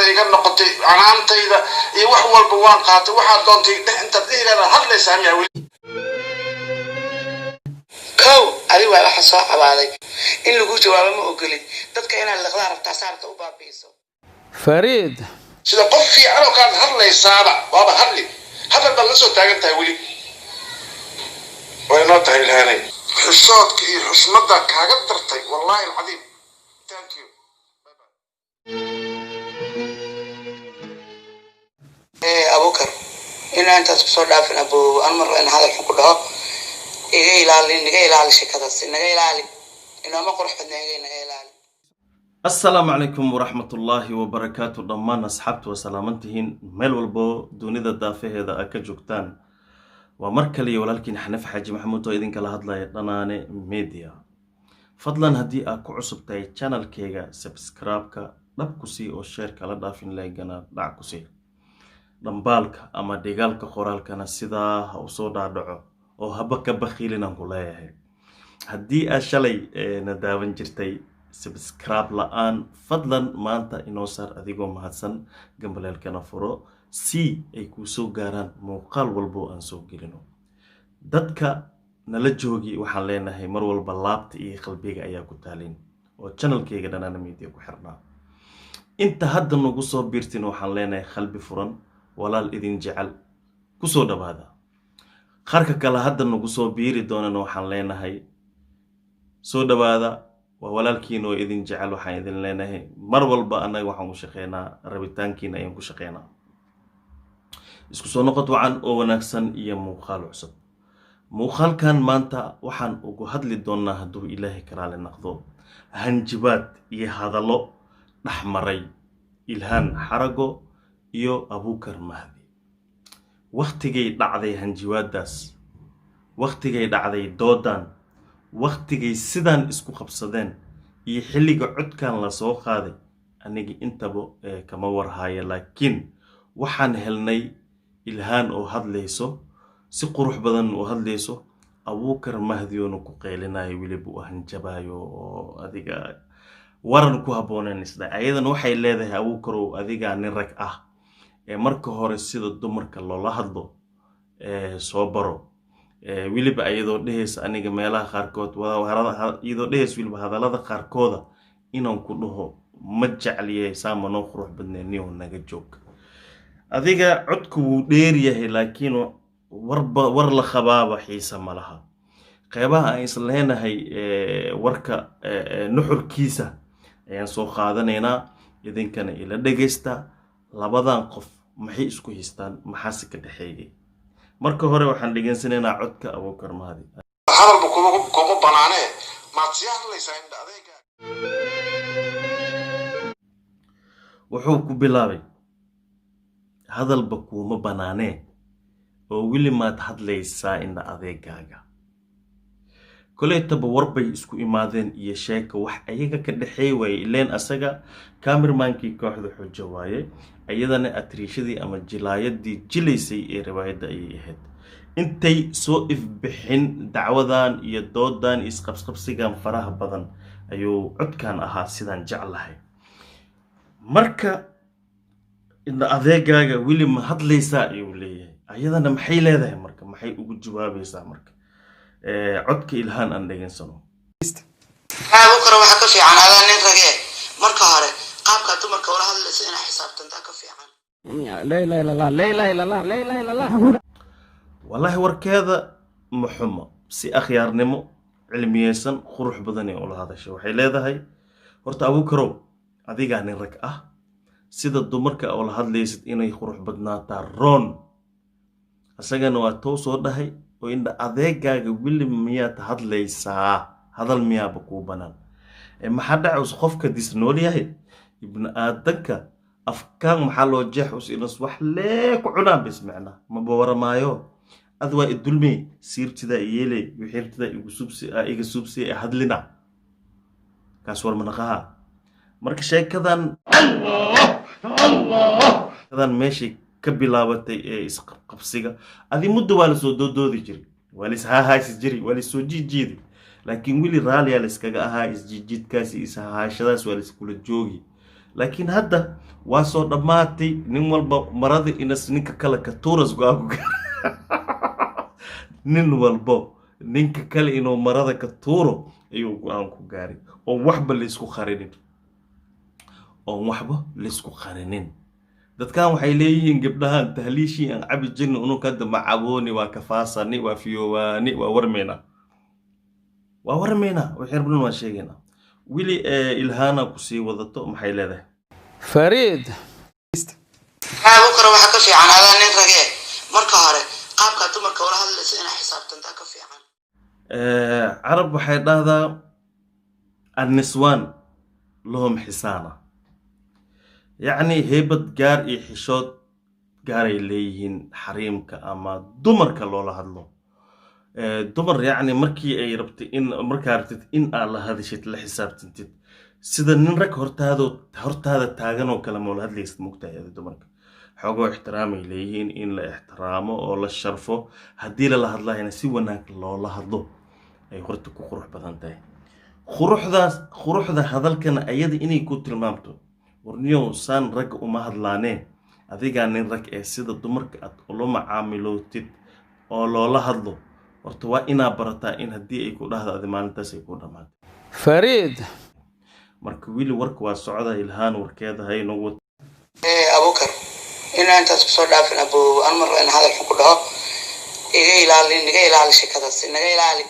Iga noqotay canaantayda iyo wax walba waan qaatay. Waxaad doontay dheh, intaad dhihi leedaad hadlaysaa miyaa weli? Kow, adi waay waxa soo cabaaday in lagu jawaabo ma ogolid. Dadka inaad liqdaa rabtaa, saarta u baabi'iso. Fariid. Sida qof fiican oo kaad hadlaysaaba, waaba hadli, hadal baad la soo taagan tahay weli. Way noo tahay, Ilhaanay, xishoodka iyo xushmadda kaaga dartay. Wallahi alcadiim, thank you. Abukar, inaa intaas kusoo dhaafin abo, an mar in hadal xun ku dhaho, iga ilaali, naga ilaali shekadaas, naga ilaali, inooma qurux badna, iga naga ilaali. Assalaamu calaykum waraxmatullaahi wabarakaatu. Dhammaan asxaabta waa salaamantihiin meel walbo dunida daafaheeda aad ka joogtaan. Waa mar kaliya walaalkiin Xanaf Xaaji Maxamuud oo idinkala hadlaya Dhanaane Media. Fadlan, haddii aad ku cusub tahay channelkeyga, subscribe-ka dhab ku sii oo share-ka la dhaafin, like-gana dhac ku sii, dhambaalka ama dhigaalka qoraalkana sidaa ha usoo dhaadhaco oo haba ka bakhiilinaan ku leeyahay. Haddii aad shalay na daawan jirtay subscribe la-aan, fadlan maanta inoo saar adigoo mahadsan, gambaleelkana furo si ay kuu soo gaaraan muuqaal walbo aan soo gelino. Dadka nala joogi, waxaan leenahay mar walba laabta iyo qalbiga ayaa ku taalin oo channelkeyga Dhanaana Media ku xirnaa. Inta hadda nagu soo biirtin, waxaan leenahay qalbi furan, walaal idin jecel, kusoo dhawaada. Qarka kale hadda nagu soo biiri doonana, waxaan leenahay soo dhawaada, waa walaalkiin oo idin jecel. Waxaan idin leenahay mar walba annaga waxaan ku shaqeynaa rabitaankiina ayaan ku shaqeynaa. Isku soo noqod wacan oo wanaagsan iyo muuqaal cusub. Muuqaalkan maanta waxaan ugu hadli doonaa, hadduu Ilaahay karaale naqdo, hanjibaad iyo hadallo dhexmaray Ilhaan Xarago iyo Abuukar Mahdi. Wakhtigay dhacday hanjibaadaas, wakhtigay dhacday doodan, wakhtigay sidaan isku qabsadeen iyo xilliga codkan la soo qaaday, aniga intaba kama warhaayo. Laakiin waxaan helnay Ilhaan oo hadlayso, si qurux badan oo hadlayso, Abuukar Mahdiyoona ku qeylinayo, weliba u hanjabayo oo adiga waran ku habboonayn isdha. Ayadana waxay leedahay: "Abuukarow, adigaa nin rag ah ee marka hore sida dumarka loola hadlo soo baro." Weliba iyadoo dhehaysa aniga meelaha qaarkood, iyadoo dhehaysa weliba hadallada qaarkooda inaan ku dhaho ma jecliye, saama noo qurux badneen, niyow naga joog adiga. Codku wuu dheer yahay, laakiin warba war la qabaaba xiisa ma laha. Qeybaha aan isleenahay warka nuxurkiisa ayaan soo qaadanaynaa, idinkana ila dhegaysta. Labadan qof maxay isku haystaan? Maxaase ka dhexeeyay? Marka hore waxaan dhegaysanaynaa codka Abuukar Mahdi. Hadalba kuma banaanee, maad sii hadlaysaa, indha adeega? Wuxuu ku bilaabay: "Hadalba kuuma banaanee oo weli maad hadlaysaa, indha adeegaaga." Koleytaba warbay isku imaadeen iyo sheeka wax ayaga ka dhexeey waaye. Ileen asaga cameramankii kooxda Xujo waaye, iyadana atriishadii ama jilaayadii jilaysay ee riwaayadda ayay ahayd. Intay soo ifbixin dacwadan iyo doodan iyo isqabsqabsigan faraha badan ayuu codkan ahaa, sidaan jeclahay. Marka "Indha adeegaaga, weli ma hadlaysaa?" ayuu leeyahay. Ayadana maxay leedahay? Marka maxay ugu jawaabaysaa? Marka codka Ilhaan aan dhegaysano. Abukar, waxaa ka fiican adaa nin ragee, marka hore qaabkaa dumarka ula hadlaysa inaa xisaabtantaa ka fiican. لا اله الا الله، لا اله الا الله، لا اله الا الله. Wallaahi warkeeda ma xumo. Si akhyaarnimo cilmiyeysan, qurux badan ee ula hadashay. Waxay leedahay: "Horta Abuukarow, adigaa nin rag ah, sida dumarka ula hadlaysid inay qurux badnaataa roon." Isagana waa tow soo dhahay oo "Indha adeegaaga, weli miyaad hadlaysaa? Hadal miyaaba kuu banaan?" Maxaa dhacays? Qofka dis nool yahay, ibni aadanka afkaan maxaa loo jeex us inas wax lee ku cunaan bis micnaa maba waramaayo. Ad waa idulmey, siirtidaa iyeeley, wixirtidaa igu subsi, iga subsi ee hadlina kaas war manaqaha. Marka sheekadan meeshay ka bilaabatay ee isqabqabsiga, adi muddo waa lasoo doodoodi jiray, waa la ishahaasi jiray, waa lasoo jiijiidi, laakiin weli raaliyaa layskaga ahaa. Isjiijiidkaas iyo ishahaashadaas waa laiskula joogi. Laakiin hadda waa soo dhammaatay. Nin walba marada inas ninka kale ka tuuras go-aanku, nin walbo ninka kale inuu marada ka tuuro ayuu go-aan ku gaaray, oon waxba laysku qarinin, oon waxba laysku qarinin. Dadkan waxay leeyihiin gabdhahan tahliishii aan cabi jirni ununka hadda ma cabooni, waa kafaasani, waa fiyoowaani, waa warmeynaa, waa warmeynaa, waxay rabnan waan sheegaynaa. Weli Ilhaana kusii wadato, maxay leedahay? Fariid. Abukar, waxaa ka fiican adaa nin ragee, marka hore qaabkaa dumarka ula hadlaysa inaa xisaabtantaa ka fiican. Carab waxay dhahdaa anniswaan lahum xisaana, yacni heybad gaar iyo xishood gaaray leeyihiin xariimka ama dumarka loola hadlo. Dumar yacni markii ay rabtay in markaa rabtid in aad la hadashid, la xisaabtantid, sida nin rag hortaada taagan oo kale ma ula hadlaysid. Mugtahay adi dumarka xoogoo ixtiraamay leeyihiin, in la ixtiraamo oo la sharfo, haddii lala hadlayana si wanaag loola hadlo ay horta ku qurux badan tahay. Quruxdaas, quruxda hadalkana ayada inay ku tilmaamto: warniyow, saan ragga uma hadlaanee, adigaa nin rag ee sida dumarka aad ula macaamilootid oo loola hadlo horta waa inaa barataa. In haddii ay ku dhahdo adi maalintaas ay ku dhammaatay. Fariid. Marka wili warka waa socda, Ilhaan warkeeda hay nagu. Abukar, inaan intaas kusoo dhaafin abo, an mar in hadal xun ku dhaho, iga ilaali, naga ilaali sheekadaas, naga ilaali,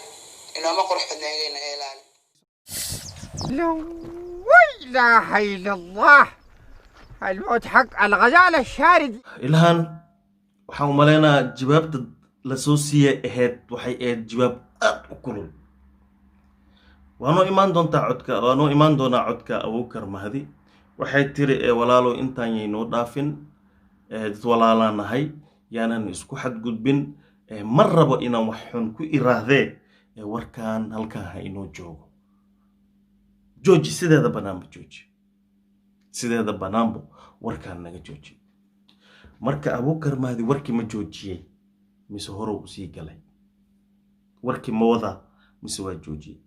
inooma qurux badna, iga naga ilaali. لا إله إلا الله، الموت حق الغزال الشارد. Ilhaan waxaan umaleynaa jawaabta lasoo siiyay ahayd, waxay ahayd jawaab aad u kulul. Waa noo imaan doontaa codka, waa noo imaan doonaa codka Abuukar Mahdi. Waxay tiri ee walaalow, intaan yaynoo dhaafin, ee dad walaalaan nahay, yaanan isku xadgudbin, ee ma rabo inaan wax xun ku iraahdee, ee warkaan halkan ha inoo joogo. Jooji sideeda banaanba, jooji sideeda banaanba, warkaan naga jooji. Marka Abuukar Mahdi warkii ma joojiyey mise horow usii galay? Warkii ma wadaa mise waa joojiyey?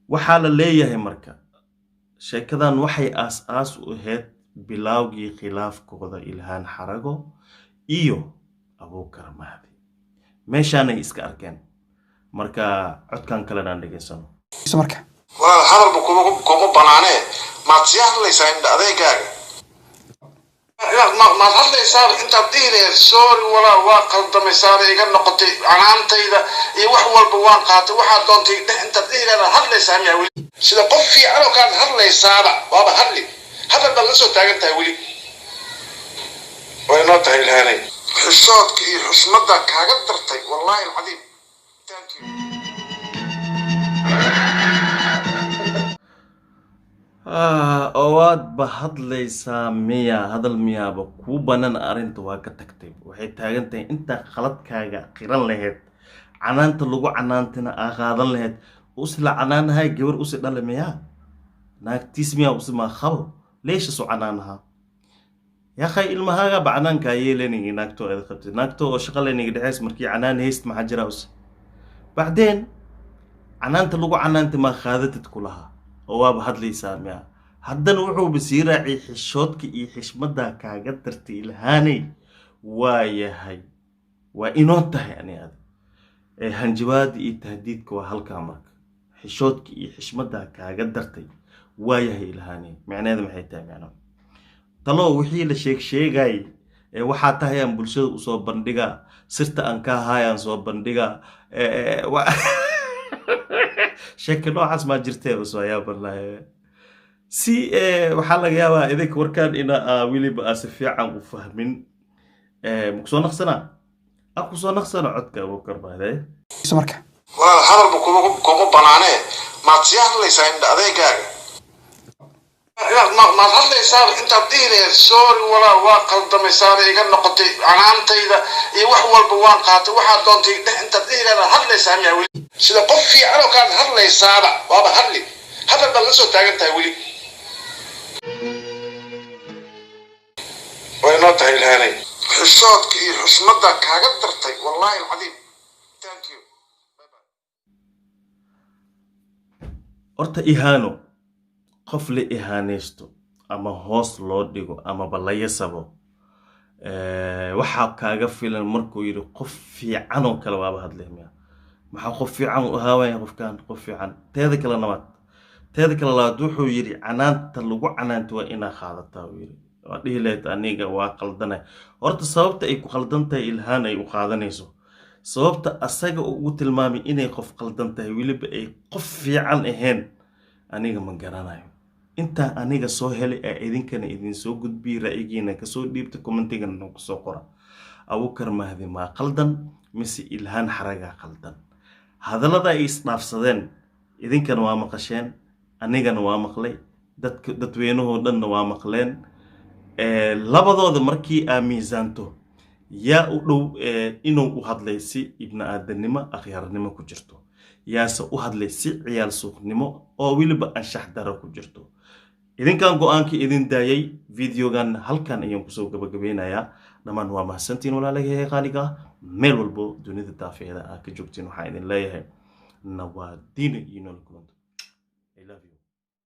Waxaa la leeyahay marka sheekadan waxay aas-aas u ahayd bilaawgii khilaafkooda Ilhaan Xarago iyo Abuukar Mahdi. Meeshaanay iska arkeen. Marka codkan kalena aan dhegaysano. Marka Walaal, hadalba kuma banaanee, maad sii hadlaysaa indha adeegaaga? Maad hadlaysaaba intaad dhihi lahayd sorry walaal, waa qaldamay, saara iga noqotay, canaantayda iyo wax walba waan qaatay, waxaad doontay dheh, intaad dhihi lahayd hadlaysaa miyaa weli? Sida qof fiican oo kaad hadlaysaaba, waaba hadli, hadal baad la soo taagan tahay weli. Way noo tahay Ilhaanay, xishoodka iyo xushmadda kaaga dartay, wallaahi alcadiim. Thank you. Oo waadba hadlaysaa miya? Hadal miyaaba kuu banan? Arrinta waa ka tagtay. Waxay taagan tahay intaa khaladkaaga qiran lahayd, canaanta lagu canaantina aa qaadan lahayd. Usla canaanahay gabar usi dhale miyaa? Naagtiis miyaa? Usi maa qabo? Leesha su canaanahaa yaakhay, ilmahaagaba canaankaa yeelanigi. Naagto aad qabtid, naagto oo shaqa leniga dhexeys, markii canaan hayst maxaa jira? Us bacdeen canaanta lagu canaanta maa qaadatid ku lahaa oo waaba hadlaysaa miya? Haddana wuxuuba sii raaciyay xishoodka iyo xishmaddaa kaaga dartay Ilhaaney. Waa yahay, waa inoo tahay ani adi ee hanjabaada iyo tahdiidka waa halkaa. Marka xishoodka iyo xishmaddaa kaaga dartay, waa yahay Ilhaaney, micneheeda maxay tahay? Micno talo wixii la sheeg sheegay ee waxaa tahay aan bulshada usoo bandhigaa, sirta aan ka haayaan soo bandhigaa, sheeke noocaas maa jirtee? Usoo yaabalahay si waxaa laga yaabaa idinka warkaan ina weliba aa si fiican u fahmin. Makusoo naqsanaa? Aan kusoo naqsano codka Abuukar Mahdi. Marka Walaal, hadalba kuma banaanee, maad sii hadlaysaa indha adeegaaga? Maad hadlaysaaba intaad dhihi lahayd sorry walaal, waa qaldamay, saara iga noqotay, canaantayda iyo wax walba waan qaatay, waxaad doontay dheh, intaad dhihi lahayd hadlaysaa miyaa weli? Sida qof fiican oo kaad hadlaysaaba, waaba hadli, hadal baad la soo taagan tahay weli. Way noo tahay Ilhaanay, xishoodka iyo xushmadda kaaga dartay, wallaahi alcadiim. Thank you. Horta ihaano, qof la ihaanaysto Ama hoos loo dhigo amaba la yasabo. Waxaa kaaga filan markuu yidhi qof fiican oo kale waaba hadlay miya. Maxaa qof fiican u ahaawaya qofkan qof fiican? Teeda kale nabaad, teeda kale labaad, wuxuu yidhi canaanta lagu canaanta waa inaa qaadataa, uu yidhi. Waa dhihi lahayd aniga waa qaldanay. Horta sababta ay ku qaldan tahay Ilhaan ay u qaadanayso, sababta asaga ugu tilmaamay inay qof qaldan tahay, weliba ay qof fiican ahayn, aniga ma garanayo. Intaa aniga soo helay ee idinkana idin soo gudbiyey, ra'yigiina kasoo dhiibta, commentigana nagu soo qora. Abukar Mahdi maa qaldan mise Ilhaan Xaragaa qaldan? Hadallada ay isdhaafsadeen idinkana waa maqasheen, anigana waa maqlay, dadka dadweynahoo dhanna waa maqleen. Labadooda markii aa miisaanto, yaa u dhow inuu u hadlay si ibni aadanimo, akhyaarnimo ku jirto, yaase u hadlay si ciyaal suuqnimo oo weliba anshax daro ku jirto? Idinkan go-aankii idin daayay. Videogan halkan ayaan kusoo gabagabeynayaa. Dhammaan waa mahadsantiin, walaalayahay qaaliga ah, meel walbo dunida daafeeda aa ka joogtiin. Waxaan idin leeyahay nawaadiina iyo nool kulanto. I love you.